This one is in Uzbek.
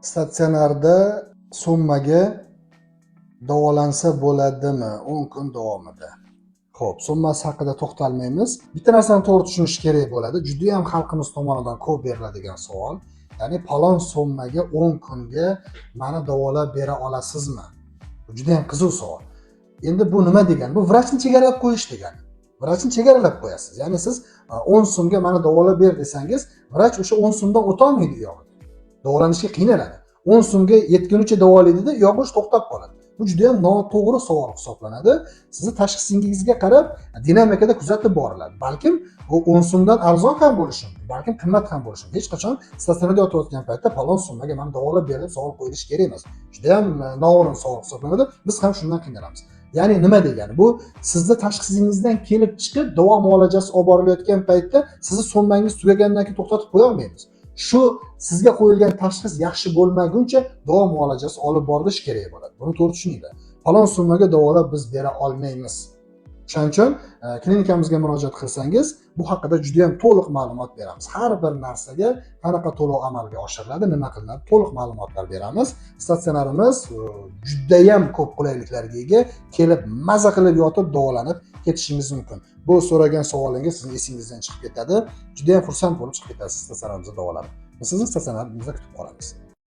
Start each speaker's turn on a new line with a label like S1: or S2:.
S1: Statsionarda summaga davolansa bo'ladimi 10 kun davomida? Xo'p, summasi haqida to'xtalmaymiz. Bitta narsani to'g'ri tushunish kerak bo'ladi. Judayam xalqimiz tomonidan ko'p beriladigan savol. Ya'ni falon summaga 10 kunga mani davolab bera olasizmi? Bu judayam qiziq savol. Endi bu nima degani? Bu vrachni chegaralab qo'yish degani. Vrachni chegaralab qo'yasiz. Ya'ni siz 10 so'mga mani davolab ber desangiz, vrach o'sha 10 so'mdan o'tolmaydi u yog'iga. Davolanishga qiynaladi. 10 so'mga yetgunicha davolaydida, u yog'i to'xtab qoladi. Bu juda ham noto'g'ri savol hisoblanadi. Sizni tashxisingizga qarab dinamikada kuzatib boriladi. Balkim u 10 so'mdan arzon ham bo'lishi mumkin, balkim qimmat ham bo'lishi mumkin. Hech qachon statsionarda yotayotgan paytda falon summaga mani davolab ber deb savol qo'yilishi kerak emas. Juda ham noo'rin savol hisoblanadi. Biz ham shundan qiynalamiz. Ya'ni nima degani? Bu sizni tashxisingizdan kelib chiqib davo muolajasi olib borilayotgan paytda sizni summangiz tugagandan keyin to'xtatib qo'ya olmaymiz. Shu sizga qo'yilgan tashxis yaxshi bo'lmaguncha davo muolajasi olib borilishi kerak bo'ladi. Buni to'g'ri tushuninglar. Falon summaga davolab biz bera olmaymiz. O'shaning uchun klinikamizga murojaat qilsangiz, bu haqida juda ham to'liq ma'lumot beramiz. Har bir narsaga qanaqa to'lov amalga oshiriladi, nima qilinadi, to'liq ma'lumotlar beramiz. Statsionarimiz judayam ko'p qulayliklarga ega, kelib maza qilib yotib davolanib ketishingiz mumkin. Bu so'ragan savolingiz sizni esingizdan chiqib ketadi. Juda ham xursand bo'lib chiqib ketasiz statsionarimizda davolanib. Biz sizni statsionarimizda kutib qolamiz.